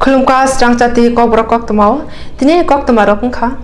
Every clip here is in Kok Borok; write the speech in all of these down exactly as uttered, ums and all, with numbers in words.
Khulumkha srangchati kokborok koktwmao, tini koktwmarok wngkha.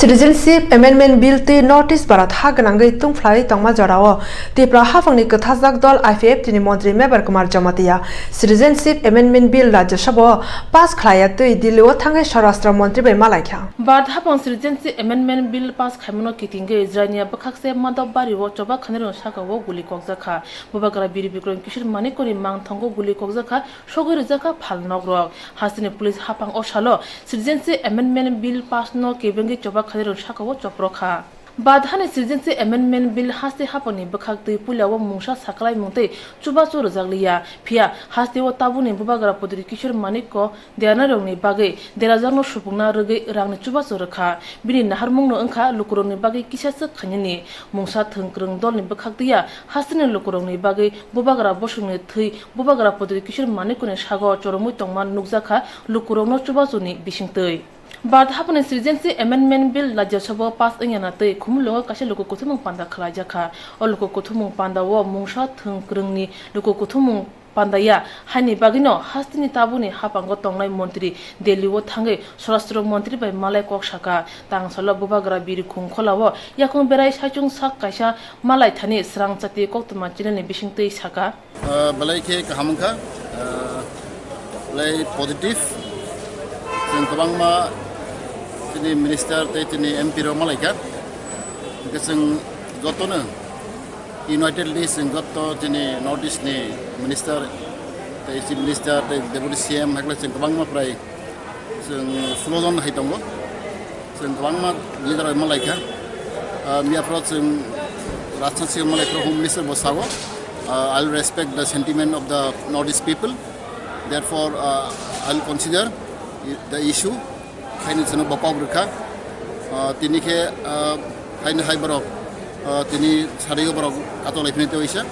Citizenship Amendment Bill twi North East Bharat ha gwnangwi tungphlai tongma jorao Tripura haphangni kwthajak dol I P F T ni montri Mebar Kumar Jamatia Citizenship Amendment Bill Rajya Sabha o pass khlaiya twi Delhi o thangwi Swarashtra montri bai malaikha. Bharat haphang Citizenship Amendment Bill pass khaimano kitingwi Jrania bwkhakse Madhab Bari o choba khanirokni sakao guli kokjakha. Bubagra Biri Bikram Kishore Manikko ni mangthango guli kokjakha, sogwi rwjakha phalnokrok. Hasteni police haphang o salo Citizenship Amendment Bill pass no kebengwi choba khanirokni sakao choprokha. Bharat hani Citizenship Amendment Bill haste haphangni bwkhak twi puila o mungsa saklaimung tei chubachu rwjakliya. Phiya hasteo tabukni bubagra Pudri Kishore Manikko deranirokni bagwi derajakno supungna rwgwi rangni chubachu rwkha. Bini naharmungno wngkha lukurokni bagwi kisa swk khainani. Mungsa thwng kwrwng dolni bwkhak twiya hasteni lukurokni bagwi bubagra bosongni thwi bubagra Pudri Kishore Manikkoni sago choromwi tongma nukjakha lukurokno chubachuni bisingtwi. Bharat haphangni Citizenship Amendment Bill Rajya Sabha o pass wngya na twi Khumulwngo kaisa luku kuthumung panda khlaijakha. O luku kuthumung panda o mungsa thwng kwrwngni luku kuthumung pandaya haini bagwino hasteni tabukni haphango tongnai montri Delhi o thangwi Swarashtra montri bai malai kok saka. Tangsalo bubagra Biri Khungkhola o yakung berai saichung sak kaisa malai thani srangchati koktwma channel ni bisingtwi saka. Ah, belai khe kaham wngkha. Ah, belai positive. Chwng kwbangma chini minister tei chini M P rok malaikha. Hwnkhe chwng jotono United List chwng joto chini North East ni minister tei chief minister tei deputy C M hakle chwng kwbangma prai chwng sulo jon hai tongo. Chwng kwbangma leader rok malaikha. Ah, miyaphoro chwng Rajnath Singh malaikha, Home Minister bo sao, ah, "I will respect the sentiment of the North East people. Therefore, ah, I will consider the issue." Khaini chwngno bo kok rwkha. Ah, tini khe, ah, khaini hai borok, ah, tini sarigo borok katok lai phini tei waisa.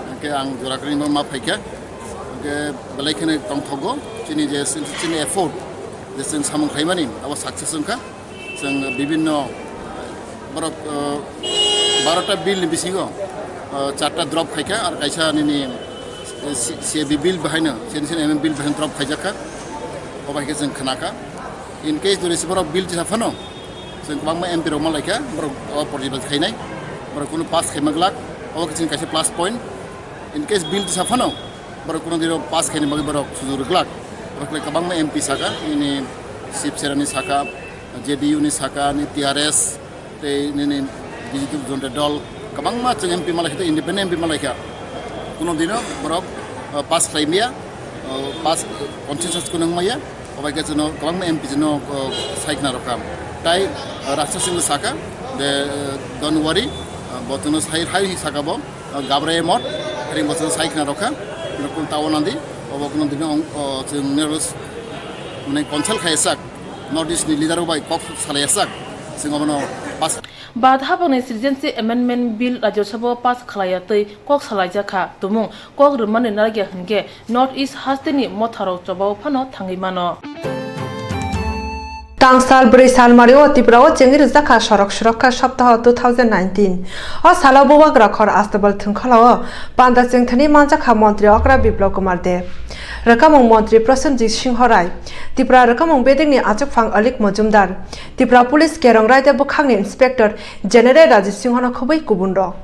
Hwnkhe ang jora kwrwini ma phaikha. Hwnkhe belai kheno tongthogo chini je chini effort je chwng samung khlaimani abo success wngkha. Chwng bibinno borok, ah, barota bill ni bisingo, ah, charta drop khaikha, ar kaisa nini, eh, C-, C A B bill bahaino, C N C M M bill bahaino drop khaijakha. Obo hai khe chwng khnakha. In case jodi se borok bill tisa phano, chwng kwbangma M P rok malaikha, borok o protibad khainai, borok kunu pass khaima glak, obo khe chini kaisa plus point. In case bill tisa phano, borok kunu dino pass khaini bagwi borok sujuk rwglak. Obo khe kwbangma M P saka, nini Shiv Sena ni saka, J D U ni saka, ni T R S, tei nini B J P Janata Dal, kwbangma chwng M P malaikha tei independent M P malaikha. Kuno dino borok, uh, pass khlai maya, uh, pass consensus kuno wng maya, obo hai khe chwngno kwbangma M P chwngno, uh, sai khna rwkha. Tai, uh, Rajnath Singh saka, de, uh, don't worry, uh, bo chwngno sai hai saka bo, uh, gabrai mot, ring bo chwngno sai khna rwkha, kuno tao nandi, obo kuno dino, uh, chwng nervous, mane consult khai sak, North East ni leader rok bai kok salai sak, chwng obono pass. Bharat haphangni Citizenship Amendment Bill Rajya Sabha o pass khlaiya twi kok salaijakha. Tumung kok rwmani narwkya hwnkhe North East hasteni motharok chobao phano thangwi mano. Tangsal bwrwi salmari o Tripura o chengwi rwjakha Sorok Surakha Saptaho two thousand nineteen. O salo bubagra khor Astabal Thwngkhwla o panda chengthani manjakha Montri Okra Biplab Kumar Deb, Rwkamung Montri Prasenjit Singho Rai, Tripura Rwkamung Bedekni Achukphang Alik Mojumdar, Tripura Police Kerong Raida bwkhakni Inspector General Rajiv Singhono khobwi kubunrok.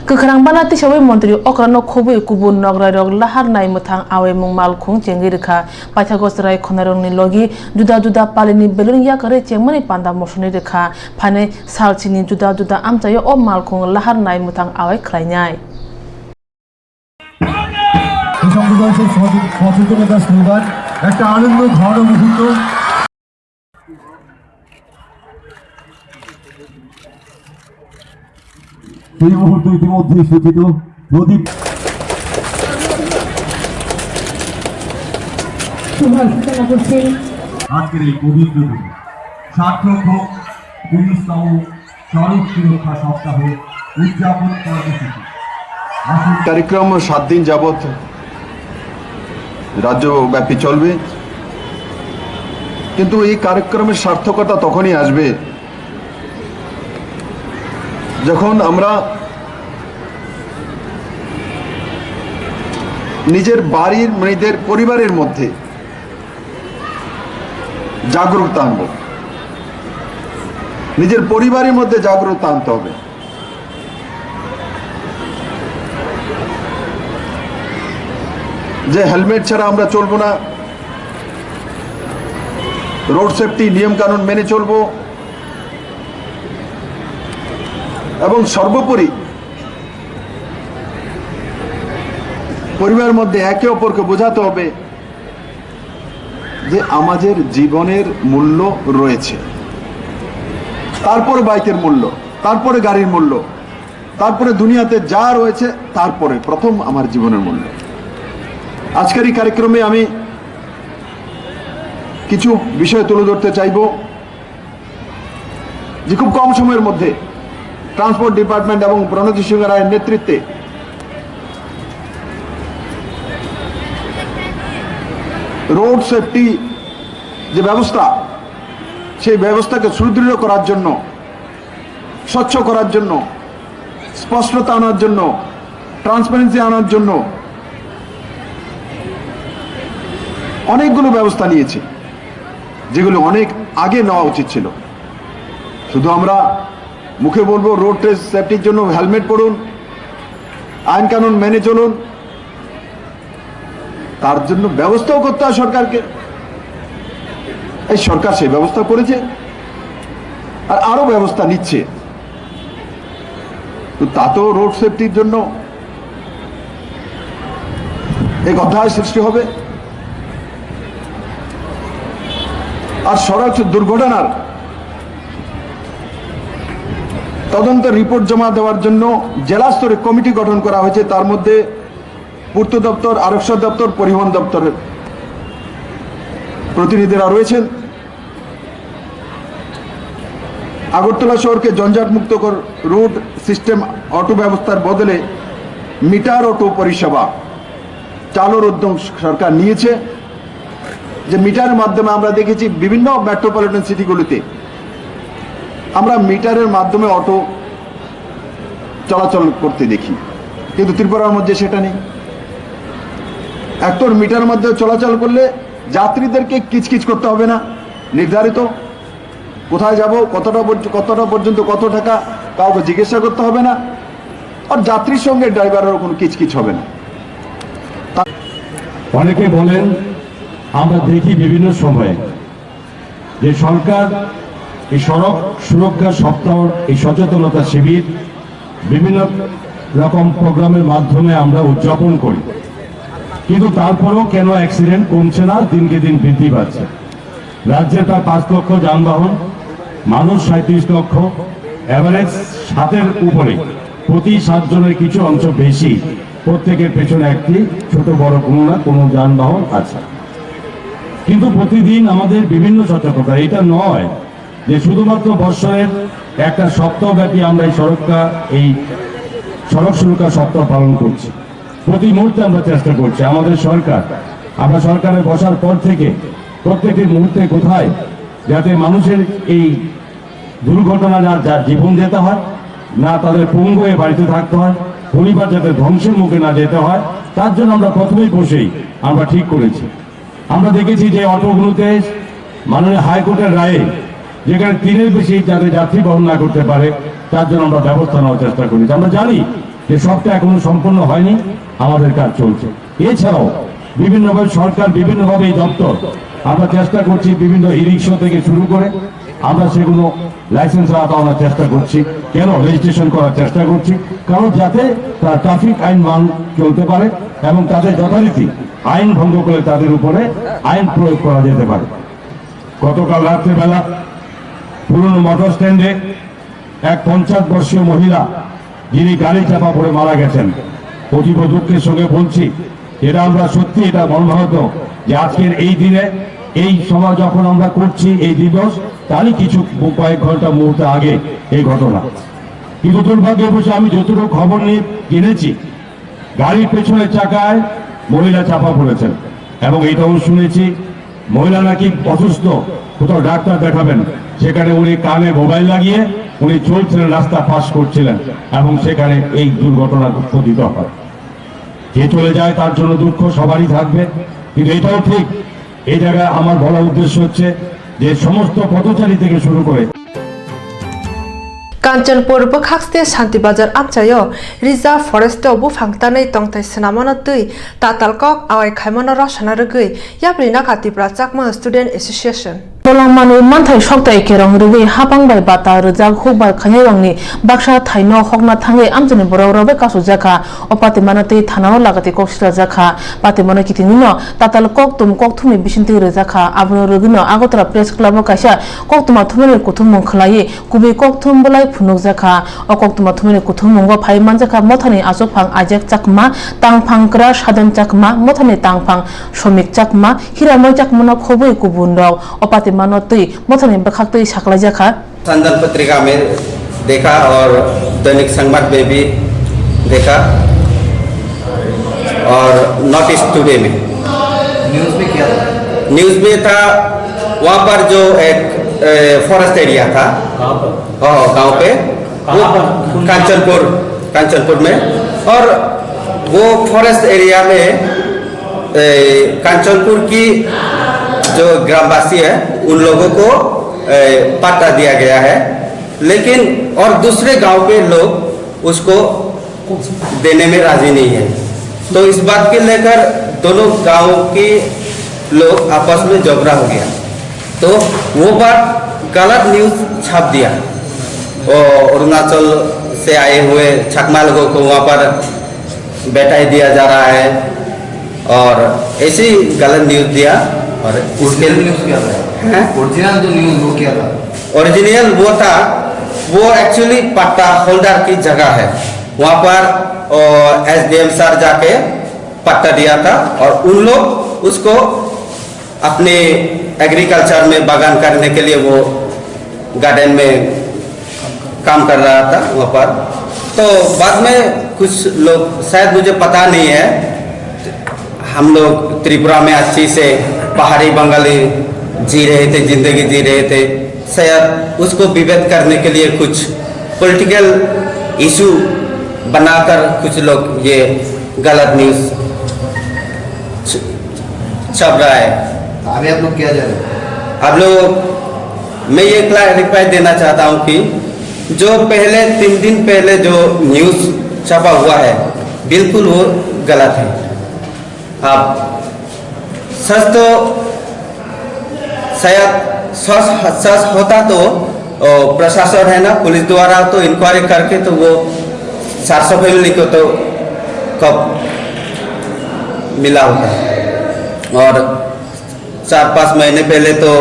Kwkhrang bana tisawi Montri Okrano khobwi kubun nograirok lahar nai mwthang awimung malkhung chengwi rwkha. Paithago chwrai khwnairokni logi juda juda palini belun yakarwi chengmani panda mosonwi rwkha. Phainai salchini juda juda amchaio o malkhung lahar nai mwthang awai khlainai. এই সম্প্রদায়ের সেই সচেতনতা স্লোগান, একটা আনন্দ ঘন মুহূর্ত। সেই মুহূর্ত ইতিমধ্যেই সূচিত। প্রদীপ। আজকের এই পবিত্র দিনে সার্থক হোক তিরিশতম সড়ক সুরক্ষা সপ্তাহ উদযাপন কর্মসূচি। আসুন। কার্যক্রম সাত দিন যাবত রাজ্যব্যাপী চলবে, কিন্তু এই কার্যক্রমের সার্থকতা তখনই আসবে যখন আমরা নিজের বাড়ির, নিজের পরিবারের মধ্যে জাগরুকতা আনবো। নিজের পরিবারের মধ্যে জাগরুকতা আনতে হবে যে হেলমেট ছাড়া আমরা চলবো না, রোড সেফটি নিয়ম কানুন মেনে চলবো, এবং সর্বোপরি পরিবারের মধ্যে একে অপরকে বোঝাতে হবে যে আমাদের জীবনের মূল্য রয়েছে, তারপরে বাইকের মূল্য, তারপরে গাড়ির মূল্য, তারপরে দুনিয়াতে যা রয়েছে, তারপরে প্রথম আমার জীবনের মূল্য। আজকের এই কার্যক্রমে আমি কিছু বিষয় তুলে ধরতে চাইব। যে খুব কম সময়ের মধ্যে ট্রান্সপোর্ট ডিপার্টমেন্ট এবং প্রণজিৎ সিংহ রায়ের নেতৃত্বে রোড সেফটি যে ব্যবস্থা, সেই ব্যবস্থাকে সুদৃঢ় করার জন্য, স্বচ্ছ করার জন্য, স্পষ্টতা আনার জন্য, ট্রান্সপারেন্সি আনার জন্য অনেকগুলো ব্যবস্থা নিয়েছে, যেগুলো অনেক আগে নেওয়া উচিত ছিল। শুধু আমরা মুখে বলবো রোড সেফটির জন্য হেলমেট পরুন, আইন কানুন মেনে চলুন, তার জন্য ব্যবস্থাও করতে হয় সরকারকে। এই সরকার সেই ব্যবস্থা করেছে, আর আরো ব্যবস্থা নিচ্ছে। তো তাতেও রোড সেফটির জন্য এক অধ্যায় সৃষ্টি হবে। আর সড়ক দুর্ঘটনার তদন্ত রিপোর্ট জমা দেওয়ার জন্য জেলা স্তরে কমিটি গঠন করা হয়েছে। তার মধ্যে পূর্ত দপ্তর, আরক্ষা দপ্তর, পরিবহন দপ্তরের প্রতিনিধিরা রয়েছেন। আগরতলা শহরকে জঞ্জাটমুক্ত কর-, রুট সিস্টেম অটো ব্যবস্থার বদলে মিটার অটো পরিষেবা চালুর উদ্যোগ সরকার নিয়েছে। যে মিটারের মাধ্যমে আমরা দেখেছি বিভিন্ন মেট্রোপলিটন সিটিগুলিতে আমরা মিটারের মাধ্যমে অটো চলাচল করতে দেখি, কিন্তু ত্রিপুরার মধ্যে সেটা নেই। এখন মিটার মাধ্যমে চলাচল করলে যাত্রীদেরকে কিচকিচ করতে হবে না, নির্ধারিত কোথায় যাব, কতটা পর্য-, কতটা পর্যন্ত কত টাকা, কাউকে জিজ্ঞাসা করতে হবে না। আর যাত্রীর সঙ্গে ড্রাইভারেরও কোনো কিচকিচ হবে না। অনেকে বলেন, আমরা দেখি বিভিন্ন সময়ে যে সরকার এই সড়ক সুরক্ষা সপ্তাহ, এই সচেতনতা শিবির, বিভিন্ন রকম প্রোগ্রামের মাধ্যমে আমরা উদযাপন করি, কিন্তু তারপরেও কেন অ্যাক্সিডেন্ট কমছে না, দিনকে দিন বৃদ্ধি পাচ্ছে। রাজ্যে প্রায় পাঁচ লক্ষ যানবাহন, মানুষ সাঁইত্রিশ লক্ষ, অ্যাভারেজ সাতের উপরে, প্রতি সাতজনের কিছু অংশ বেশি, প্রত্যেকের পেছনে একটি ছোট বড় কোনো না কোনো যানবাহন আছে। কিন্তু প্রতিদিন আমাদের বিভিন্ন সতর্কতা, এটা নয় যে শুধুমাত্র বৎসরের একটা সপ্তাহব্যাপী আমরা এই সড়কটা, এই সড়ক সুরক্ষা সপ্তাহ পালন করছি। প্রতি মুহূর্তে আমরা চেষ্টা করছি, আমাদের সরকার, আমরা সরকারে বসার পর থেকে প্রত্যেকটি মুহূর্তে কোথায় যাতে মানুষের এই দুর্ঘটনা না, যার জীবন যেতে হয়, না তাদের পঙ্গু হয়ে বাড়িতে থাকতে হয়, পরিবার যাতে ধ্বংসের মুখে না যেতে হয়, তার জন্য আমরা প্রথমেই বসেই আমরা ঠিক করেছি। আমরা দেখেছি যে অটোগুলোতে মাননীয় হাইকোর্টের রায়ে যেখানে তিনের বেশি যাতে যাত্রী বহন না করতে পারে, তার জন্য আমরা ব্যবস্থা নেওয়ার চেষ্টা করেছি। আমরা জানি যে সবটা এখনো সম্পন্ন হয়নি, আমাদের কাজ চলছে। এছাড়াও বিভিন্নভাবে সরকার, বিভিন্নভাবে এই দপ্তর, আমরা চেষ্টা করছি বিভিন্ন ই রিক্সা থেকে শুরু করে আমরা সেগুলো লাইসেন্স আওতায় আনার চেষ্টা করছি। কেন রেজিস্ট্রেশন করার চেষ্টা করছি? কারণ যাতে তারা ট্রাফিক আইন মান চলতে পারে এবং তাদের যথারীতি আইন ভঙ্গ করলে তাদের উপরে আইন প্রয়োগ করা যেতে পারে। গতকাল রাত্রেবেলা পুরনো মোটর স্ট্যান্ডে এক পঞ্চাশ বর্ষীয় মহিলা, যিনি গাড়ি চাপা পড়ে মারা গেছেন, অতীব দুঃখের সঙ্গে বলছি, এটা আমরা সত্যি, এটা মর্মাহত যে আজকের এই দিনে, এই সময় যখন আমরা করছি এই দিবস, তারই কিছু কয়েক ঘন্টা মুহূর্তে আগে এই ঘটনা। কিন্তু দুর্ভাগ্যবশত আমি যতটুকু খবর নিয়ে জেনেছি, গাড়ির পেছনের চাকায় মহিলা চাপা পড়েছেন এবং এটাও শুনেছি মহিলা নাকি অসুস্থ, কোথাও ডাক্তার দেখাবেন, সেখানে উনি কানে মোবাইল লাগিয়ে উনি চলছিলেন, রাস্তা পাস করছিলেন এবং সেখানে এই দুর্ঘটনা ঘটিত হয়। যে চলে যায় তার জন্য দুঃখ সবারই থাকবে, কিন্তু এটাও ঠিক, এই জায়গায় আমার বলার উদ্দেশ্য হচ্ছে যে সমস্ত পথচারী থেকে শুরু করে Kanchanpur bwkhak state Shanti Bazar amchaio Reserve Forest o buphang tanwi tongthai swnamano twi tatal kok awai khaimano rosana rwgwi yapri nokha Tipra Chakma Student Association. Bolong manwi manthai soktai kerong rwgwi hapang bai bata rwjak huk bai khainairokni baksa thaino hokna thangwi amchaini borokrok bai kachujakha. O patimano twi thanao lagati kok silajakha. Patimano kitingwino tatal kokthum kokthumni bisingtwi rwjakha. Abono rwgwino Agartala Press Club o kaisa koktwma thumnani kuthumung khwlaiwi kubui kokthum bolai phunukjakha. O koktwma thumnani kuthumungo phai manjakha mothani achophang Ajak Chakma, tangphang kwra Sadon Chakma, mothani tangphang Somik Chakma, Hiramoy Chakmano khobwi kubunrok. O patimano twi mothani bwkhaktwi saklaijakha. संदन पत्रिका में देखा और दैनिक संबाद में भी देखा और north east today में। न्यूज़ में क्या था? न्यूज़ में था, वहाँ पर जो एक, ए, फॉरेस्ट एरिया था। कहाँ पर? हाँ, गांव पे। कहाँ वो पर? कांचनपुर, कांचनपुर में। और वो फॉरेस्ट एरिया में, ए, कांचनपुर की जो ग्रामवासी है, उन लोगों को, ए, पट्टा दिया गया है, लेकिन और दूसरे गांव के लोग उसको देने में राजी नहीं है। तो इस बात के लेकर दोनों गांव के लोग आपस में झगड़ा हो गया। तो वो बात गलत न्यूज़ छाप दिया। वो अरुणाचल से आए हुए चकमा लोगों को वहाँ पर बैठाई दिया जा रहा है और ऐसे ही गलत न्यूज़ दिया। और इसके ओरिजिनल न्यूज़ क्या था? हैं? ओरिजिनल जो न्यूज़ वो क्या था? ओरिजिनल वो था, वो एक्चुअली पट्टा होल्डर की जगह है। वहाँ पर, ओ, एसडीएम सर जाके पट्टा दिया था और उन लोग उसको अपने एग्रीकल्चर में बागान करने के लिए वो गार्डन में काम कर रहा था वहाँ पर। तो बाद में कुछ लोग, शायद मुझे पता नहीं है, हम लोग त्रिपुरा में अच्छी से पहाड़ी बंगाली जी रहे थे, जिंदगी जी रहे थे, शायद उसको विभेद करने के लिए कुछ पॉलिटिकल इशू बनाकर कुछ लोग ये गलत न्यूज़ छ-, छप रहा है। अभी आप लोग क्या जा रहे हो? आप लोग, मैं ये क्लैरिफाई देना चाहता हूँ कि जो पहले, तीन दिन पहले जो न्यूज़ छपा हुआ है, बिल्कुल वो गलत है। अब सच तो शायद सच, सच होता तो, ओ, प्रशासन है ना, पुलिस द्वारा तो इंक्वायरी करके तो वो चार सौ फैमिली को तो कब मिला होता। और चार पाँच महीने पहले तो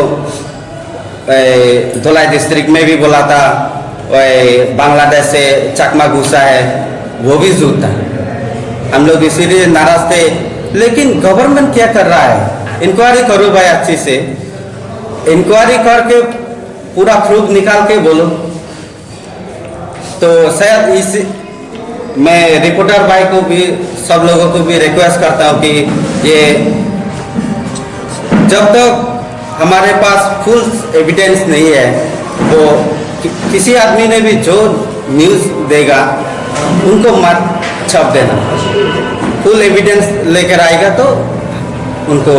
ए, धलाई डिस्ट्रिक्ट में भी बोला था, ए, बांग्लादेश से चकमा घुसा है, वो भी झूठ था। हम लोग इसीलिए नाराज थे। लेकिन गवर्नमेंट क्या कर रहा है? इंक्वायरी करो भाई अच्छी से, इंक्वायरी करके पूरा प्रूफ निकाल के बोलो। तो शायद इस, मैं रिपोर्टर भाई को भी, सब लोगों को भी रिक्वेस्ट करता हूँ कि ये जब तक हमारे पास फुल एविडेंस नहीं है, वो कि-, किसी आदमी ने भी जो न्यूज़ देगा, उनको मत छाप देना। फुल एविडेंस लेकर आएगा तो उनको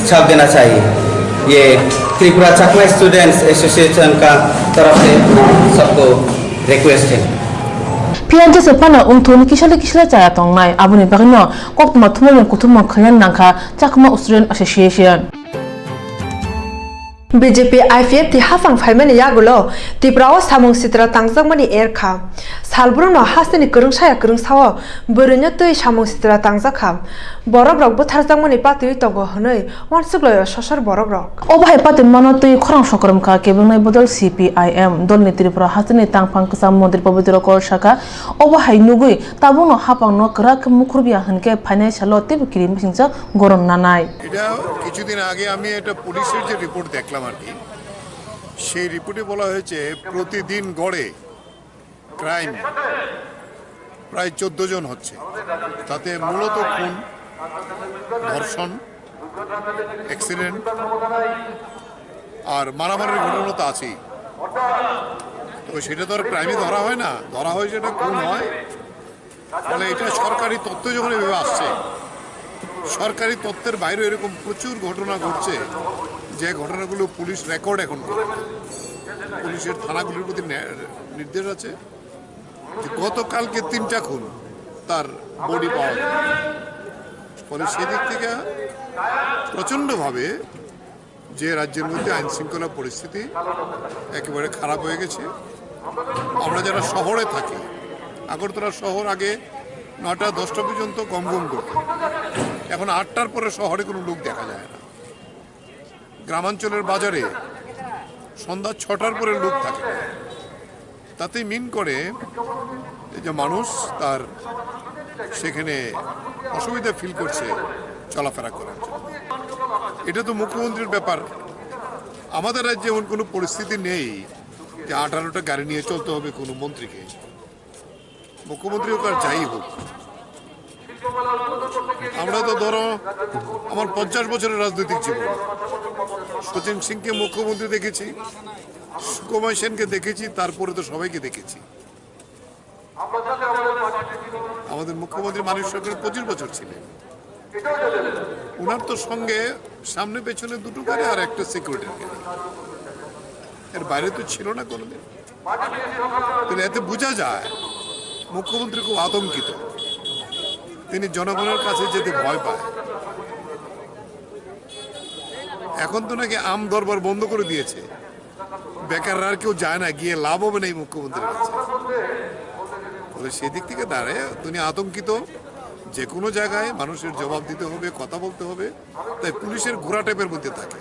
छाप देना चाहिए। ये त्रिपुरा चकमा स्टूडेंट्स एसोसिएशन का तरफ से सबको रिक्वेस्ट है। Phiya jesa phano wngthun kisale kisale chaya tongnai, aboni bagwino koktwma thumnairok kuthumung khaina nangkha Chakma Student Association. B J P I P F T hafang phaimani yagulo Tripura o samung sitra tangjakmani erkha. Salbrumno hasteni kwrwngsaya kwrwngsao bwrwino twi samung sitra tangjak kha. Borokrok bwtharjakmani patwi tongo hwnwi uansukloio sosor borokrok. Obo hai patimano twi khorang sokrwm kha kebengnaibodol C P I M dolni Tripura hasteni tangphang kwcham Montri Pabitro Kor sakha, obo hai nugwi tabukno hapangno kwrak khe mukhurbiya hwnkhe phainai salo teibo kiri bisingcha goron nanai. এটা কিছুদিন আগে আমি একটা পুলিশের যে রিপোর্ট দেখলাম আর কি, সেই রিপোর্টে বলা হয়েছে প্রতিদিন গড়ে ক্রাইম প্রায় চোদ্দ জন হচ্ছে, তাতে মূলত খুন, ধর্ষণ, অ্যাক্সিডেন্ট আর মারামারির ঘটনা তো আছেই। তো সেটা তো আর ক্রাইমে ধরা হয় না, ধরা হয় যেটা খুন হয়। ফলে এটা সরকারি তথ্য যখন এভাবে আসছে, সরকারি তথ্যের বাইরে এরকম প্রচুর ঘটনা ঘটছে, যে ঘটনাগুলো পুলিশ রেকর্ড এখন করে। পুলিশের থানাগুলির প্রতি নে-, নির্দেশ আছে যে গতকালকে তিনটা খুন, তার বডি পাওয়া যায়। ফলে সেদিক থেকে প্রচণ্ডভাবে যে রাজ্যের মধ্যে আইন শৃঙ্খলা পরিস্থিতি একেবারে খারাপ হয়ে গেছে। আমরা যারা শহরে থাকি, আগরতলা শহর আগে নটা দশটা পর্যন্ত গম গম করত, এখন আটটার পরে শহরে কোনো লোক দেখা যায় না। গ্রামাঞ্চলের বাজারে সন্ধ্যা ছটার পরে লোক থাকে না। তাতেই মিন করে এই যে মানুষ তার সেখানে অসুবিধা ফিল করছে চলাফেরা করার জন্য। এটা তো মুখ্যমন্ত্রীর ব্যাপার। আমাদের রাজ্যে এমন কোনো পরিস্থিতি নেই যে আঠারোটা গাড়ি নিয়ে চলতে হবে কোনো মন্ত্রীকে। মুখ্যমন্ত্রী হোক আর যাই হোক, আমরা তো ধরো আমার পঞ্চাশ বছরের রাজনৈতিক জীবন, সচিন সিংকে মুখ্যমন্ত্রী দেখেছি, সুকুমার সেনকে দেখেছি, তারপরে তো সবাইকে দেখেছি। আমাদের মুখ্যমন্ত্রী মানিক সরকার পঁচিশ বছর ছিলেন, ওনার তো সঙ্গে সামনে পেছনে দুটো গাড়ি আর একটা সিকিউরিটির গাড়ি, এর বাইরে তো ছিল না কোনোদিন। তাহলে এতে বোঝা যায় মুখ্যমন্ত্রী খুব আতঙ্কিত, তিনি জনগণের কাছে যেতে ভয় পায়। এখন তো নাকি আম দরবার বন্ধ করে দিয়েছে, বেকাররা আর কেউ যায় না, গিয়ে লাভ হবে না এই মুখ্যমন্ত্রীর কাছে। ফলে সেদিক থেকে দাঁড়ায় তিনি আতঙ্কিত। যে কোনো জায়গায় মানুষের জবাব দিতে হবে, কথা বলতে হবে, তাই পুলিশের ঘোড়া টাইপের মধ্যে থাকে।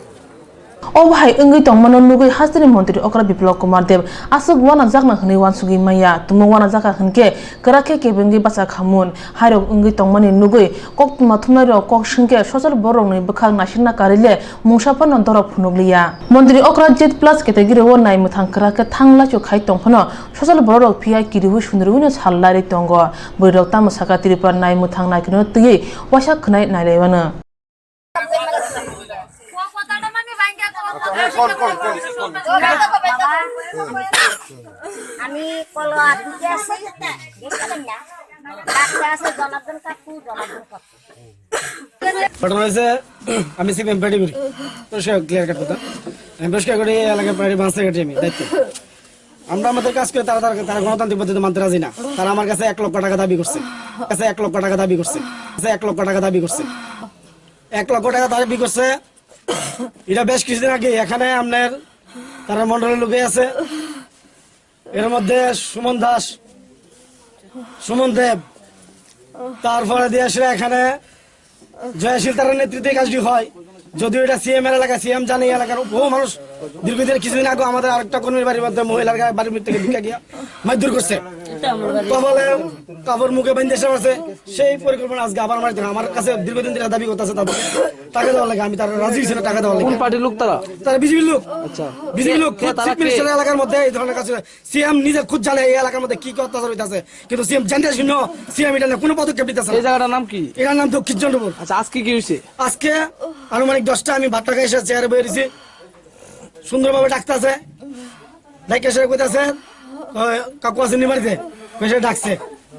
O bahai wngwi tongmano nugwi hasteni montri okra Biplab Kumar Deb aswk wanajakna hwnwi wansugwi manya. Tumung wanajakha hwnkhe kwrak khe kebengwi bacha khamun. Hairok wngwi tongmani nugwi koktwma thumnairok kok swngkhe sosol bororokni bwkhak naisingna karwi le mungsa phano dorok phunukliya. Montri okra Z plus category o nai mwthang kwrak khe thang laichuk khai tongphano sosol bororok phiya kiriwi sundriwino sal lairwi tongo. Bwrwirok tamo saka Tripura nai mwthang naikolno twiwi waisa khwnai nailaimano. আমি কলো আর দিকে আছি, দেখতে পাই না। ডাকতে আছে জনার্দন কাকু, জনার্দন কাকু। ঘটনা হয়েছে, আমি সিপিএম পার্টি করি, পরিষ্কার ক্লিয়ার কাট কথা। আমি পরিষ্কার করি, এই এলাকার প্রায় বাস সেক্রেটারি আমি, দায়িত্ব। আমরা আমাদের কাজ করে, তারা, তারা, তারা গণতান্ত্রিক পদ্ধতি মানতে রাজি না। তারা আমার কাছে এক লক্ষ টাকা দাবি করছে, কাছে এক লক্ষ টাকা দাবি করছে, কাছে এক লক্ষ টাকা দাবি করছে। এক লক্ষ টাকা দাবি করছে। এটা বেশ কিছুদিন আগে এখানে আপনার তারা মণ্ডলের লোকে আছে, এর মধ্যে সুমন দাস, সুমন দেব, তারপরে দিয়ে আসলে এখানে জয়শীল তার নেতৃত্বে কাজটি হয়। যদিও এটা সিএম এর এলাকা, সিএম জানে এই এলাকার বহু মানুষ দীর্ঘদিন, কিছুদিন আগে আমাদের আরেকটা কর্মীর বাড়ির মধ্যে মহিলার গায়ে বাড়ির ভিতর থেকে ভিক্ষা গিয়া মারধর করছে। কপালে কাপড় মুখে বেঁধে সব আছে। সেই পরিকল্পনা আজকে আবার আমার, আমার কাছে দীর্ঘদিন ধরে দাবি করতেছে, তাদের টাকা দেওয়ার লাগে। আমি তারা রাজি হয়েছি না টাকা দেওয়ার কোন লাগে। পার্টির লোক তারা? তারা বিজেপির লোক। আচ্ছা। বিজেপির লোক। কে, খুদ তারা চিফ কে? মিনিস্টার এলাকার মধ্যে এই ধরনের কাজ হচ্ছে। সিএম নিজে খুদ জানে এই এলাকার মধ্যে কি কি অত্যাচার হইতাছে, কিন্তু সিএম জানতে শুনো সিএম এটা নিয়ে কোনো পদক্ষেপ নিতেছে না। এই জায়গাটার নাম কি? এটার নাম দক্ষিণ চন্দ্রপুর। আচ্ছা, আজকে কি হয়েছে? আজকে আনুমানিক দশটা আমি ভাত টাকা এসে চেয়ারে বসে রয়েছি, সুন্দরভাবে ডাকতেছে, ডাকে সে কইতাছে, "ওই কাকু আছে নি বাড়িতে?" কইসে ডাকছে,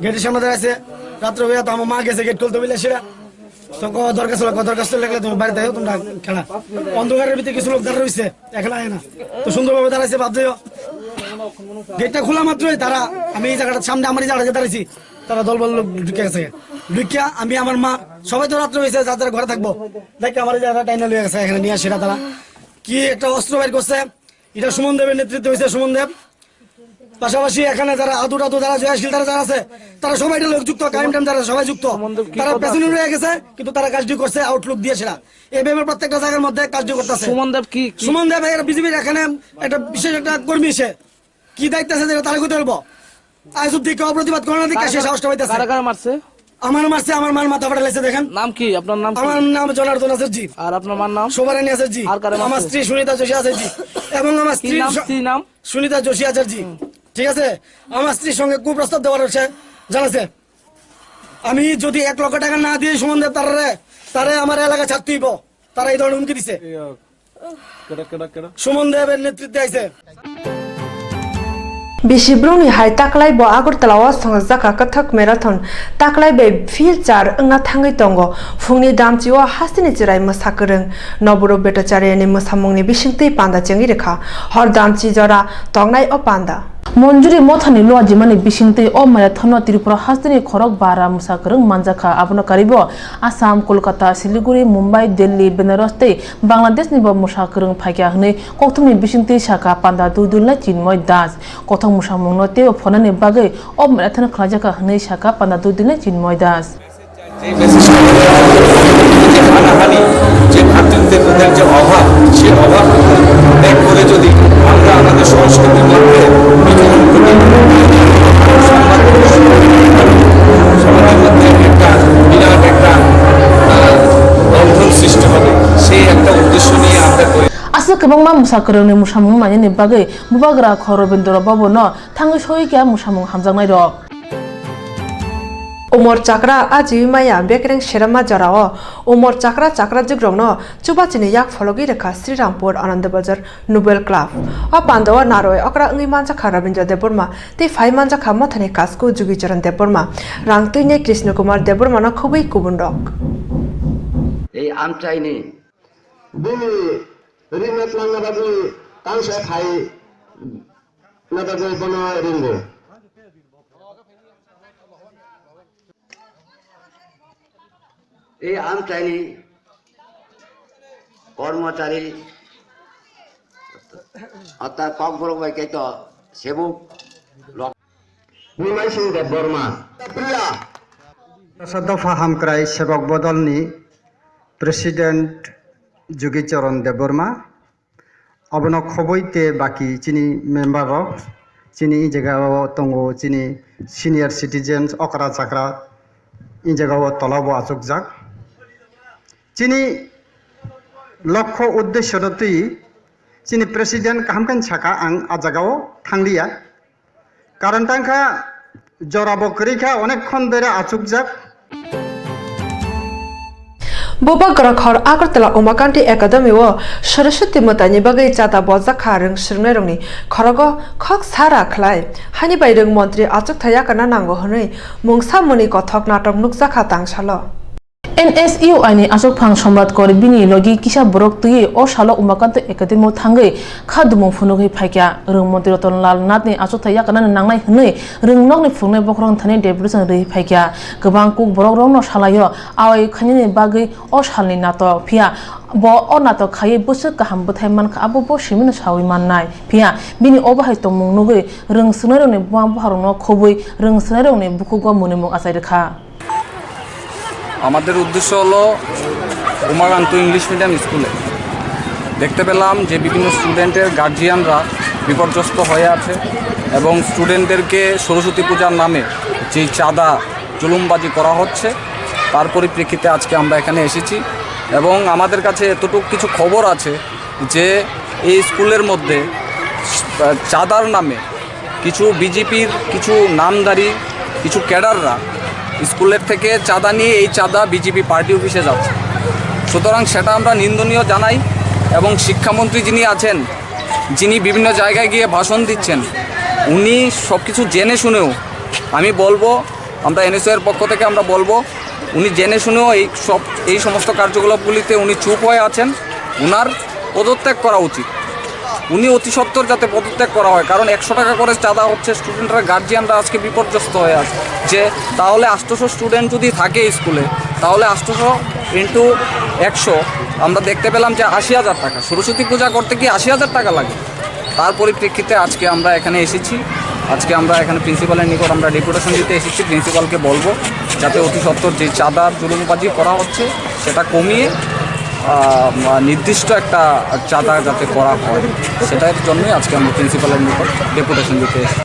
গেটের সামনে দাঁড়াইছে। রাত্রে হইয়া তো আমার মা গেছে গেট খুলতে বলে সেটা। তো ক দরখাস্ত লেখো, দরখাস্ত লেখলে তুমি বাড়িতে আইও, তোমরা খেলা। অন্ধকারের ভিতরে কিছু লোক দাঁড়া রইছে, এখন আয় না। তো সুন্দরভাবে দাঁড়াইছে, বাদ দিও। গেটটা খোলা মাত্রই তারা, আমি এই জায়গাটার সামনে, আমার এই জায়গাটা দাঁড়াইছি, তারা দলবল লোক ঢুকে গেছে। ঢুকিয়া আমি, আমার মা, সবাই তো রাত্রে হইছে, যার যার ঘরে থাকবো। দেখ আমার এই জায়গাটা টাইনা লইয়া গেছে, এখানে নিয়ে আসে তারা। কি একটা অস্ত্র বের করছে, এটা সুমন দেবের নেতৃত্বে হয়েছে, সুমন দেব। পাশাপাশি এখানে যারা আদু টাদু, যারা জয়াশীল, তারা যারা আছে, তারা সবাই এটা লোক যুক্ত, কায়েম টাইম যারা সবাই যুক্ত। সুমন দেব কি তারা কথা পেছনে আছে? রয়ে গেছে, কিন্তু তারা কাজটি করছে আউটলুক দিয়ে সেটা। এই ব্যাপারে প্রত্যেকটা জায়গার মধ্যে কাজটি করতেছে। সুমন দেব কি, কি? সুমন দেব এর বিজেপির এখানে একটা বিশেষ একটা কর্মী, সে কি দায়িত্ব আছে যেটা তারা করতে পারবো। আজ অব্দি কেউ প্রতিবাদ করে না, দেখে সে সাহসটা পাইতেছে। কারা কারা মারছে? আমার মারছে, আমার মার মাথা ফাটা লেগেছে, দেখেন। নাম কি? আপনার নাম কি? আমার নাম জনার্দন আচার্য। আর আপনার মার নাম? শোভারানী আচার্য। আর কারা মারছে? আমার স্ত্রী সুনিতা যোশী আচার্য। এবং আমার কি স্ত্রীর নাম? স-, স্ত্রীর নাম? সুনিতা যোশী আচার্য। হুম। ঠিক আছে? আমার স্ত্রীর সঙ্গে কুপ্রস্তাব দেওয়ার সে জানাছে। আমি যদি এক লক্ষ টাকা না দিয়ে সুমন দেব তারারে, তারে আমার এলাকা ছাড়তে হইব। তারা এই ধরনের হুমকি দিছে। এই, আহ, কেডা, কেডা, কেডা? সুমন দেবের নেতৃত্বে আইছে। Bisi brumni hai taklai bo Agartala o songjakha kwthwk marathon taklai bai field char wngna thangwi tongo. Phungni damchi o hasteni chwrai mwsa kwrwng Noboro Bhattacharya ni mwsamungni bisingtwi panda chengwi rwkha. Hor damchi jora tongnai o panda. Monjuri mothani luajimani bisingtwi o marathon no Tripura hasteni khorok bara mwsa kwrwng manjakha. Abono karibo Assam, Kolkata, Siliguri, Mumbai, Delhi, Benares tei Bangladesh ni bo mwsa kwrwng phaikha hwnwi kokthumni bisingtwi sakha panda dudulnai Chinmoy Das. Kothok mwsamungno teibo phonani bagwi o marathon khlaijakha hwnwi sakha panda dudulnai Chinmoy Das. যে মেসেজটা হলো যে হানাহানি, যে ভাতৃত্বের যে অভাব, সে অভাব ত্যাগ করে যদি আমরা আমাদের সংস্কৃতির মধ্যে বিচরণ করি, সমাজের মধ্যে একটা বিরাট একটা, আহ, বন্ধন সৃষ্টি হবে, সেই একটা উদ্দেশ্য নিয়ে আমরা করি। Aswk kwbangma mwsa kwrwngni mwsamung nainani bagwi bubagra kho Robindra Bhavan no thangwi soi kha mwsamung hamjaknairok. Umor chakra ajiwi maya bekreng serama jorao umor chakra chakrajikrokno chubachini yak phologwi rwkha Srirampur Ananda Bazar Noble Club. O pandao narwai okra wngwi manjakha Rabindra Debbarma tei phai manjakha mothani kasku Jugi Charan Debbarma. Rang twinai Krishna Kumar Debbarmano khobwi kubunrok. Ei amchaini bini rina twlangna bagwi tangsa phai na bagwi bono ringo. Ei amchaini kormochari orthat kokborok bai kaitor sebuk lok. Nimai Singh Debbarma. Priya. Dopha Hamkrai Sebok Bodolni President Jugi Charan Debbarma. Obono khobwi tei baki chini member rok, chini i jaga o tongo, chini senior citizens, okra chakra i jaga o tola bo achukjak. Chini lokho uddesho no twi chini president kaham khe saka ang a jaga o thangliya. Karon tangkha, jorabo kwrwi kha, onek khon bera achukjak. Bubagra khor Agartala Umakanti Academy o Saraswati mwtaini bagwi chada bojak kha rwng swrwngnairokni khorogo khok sara khlai. Hani bai rwng montri achukthai yakarna nango hwnwi mungsa mwnwi kothok natok nukjakha tangsalo. N S U I ni achukphang Somrat Kor bini logi kisa borok twiwi o salo Umakanto Academy o thangwi kha dumung phunugwi phaikha. Rwng montri Ratan Lal Nath ni achukthai yakarnani nangnai hwnwi rwng nokni phunuknai bokhorok thani deputation rwui phaikha. Kwbang kuk borokrokno salaio awai khainani bagwi o salni natok. Phiya bo o natok khaiwi bwswk kaham bwthai mankha, abo bo simino saui mannai. Phiya bini o bahai tongmung nugwi rwng swrwngnairokni buma bupharokno khobwi rwng swrwngnairokni bukhugo mwnwimung achai rwkha. আমাদের উদ্দেশ্য হলো Umakanta English medium স্কুলে। দেখতে পেলাম যে বিভিন্ন স্টুডেন্টের গার্জিয়ানরা বিপর্যস্ত হয়ে আছে এবং স্টুডেন্টদেরকে সরস্বতী পূজার নামে যেই চাঁদা জুলুমবাজি করা হচ্ছে, তার পরিপ্রেক্ষিতে আজকে আমরা এখানে এসেছি। এবং আমাদের কাছে এতটুকু কিছু খবর আছে যে এই স্কুলের মধ্যে চাঁদার নামে কিছু বিজেপির কিছু নামধারী কিছু ক্যাডাররা স্কুলের থেকে চাঁদা নিয়ে এই চাঁদা বিজেপি পার্টি অফিসে যাচ্ছে। সুতরাং সেটা আমরা নিন্দনীয় জানাই এবং শিক্ষামন্ত্রী যিনি আছেন, যিনি বিভিন্ন জায়গায় গিয়ে ভাষণ দিচ্ছেন, উনি সব কিছু জেনে শুনেও, আমি বলবো, আমরা এনএসইউ এর পক্ষ থেকে আমরা বলবো, উনি জেনে শুনেও এই সব, এই সমস্ত কার্যকলাপগুলিতে উনি চুপ হয়ে আছেন। ওনার পদত্যাগ করা উচিত। উনি অতি সত্বর যাতে পদত্যাগ করা হয়, কারণ একশো টাকা করে চাঁদা হচ্ছে, স্টুডেন্টরা, গার্জিয়ানরা আজকে বিপর্যস্ত হয়ে আছে যে তাহলে আটশোশো স্টুডেন্ট যদি থাকে স্কুলে, তাহলে আটশোশো ইন্টু একশো, আমরা দেখতে পেলাম যে আশি হাজার টাকা। সরস্বতী পূজা করতে কি আশি হাজার টাকা লাগে? তার পরিপ্রেক্ষিতে আজকে আমরা এখানে এসেছি। আজকে আমরা এখানে প্রিন্সিপালের নিকট আমরা ডেপুটেশন দিতে এসেছি। প্রিন্সিপালকে বলবো যাতে অতি সত্বর যে চাঁদার জুলুমবাজি করা হচ্ছে, সেটা কমিয়ে, আহ, নির্দিষ্ট একটা চাঁদা যাতে করা হয়, সেটার জন্যই আজকে আমরা প্রিন্সিপালের নিকট ডেপুটেশন দিতে এসেছি।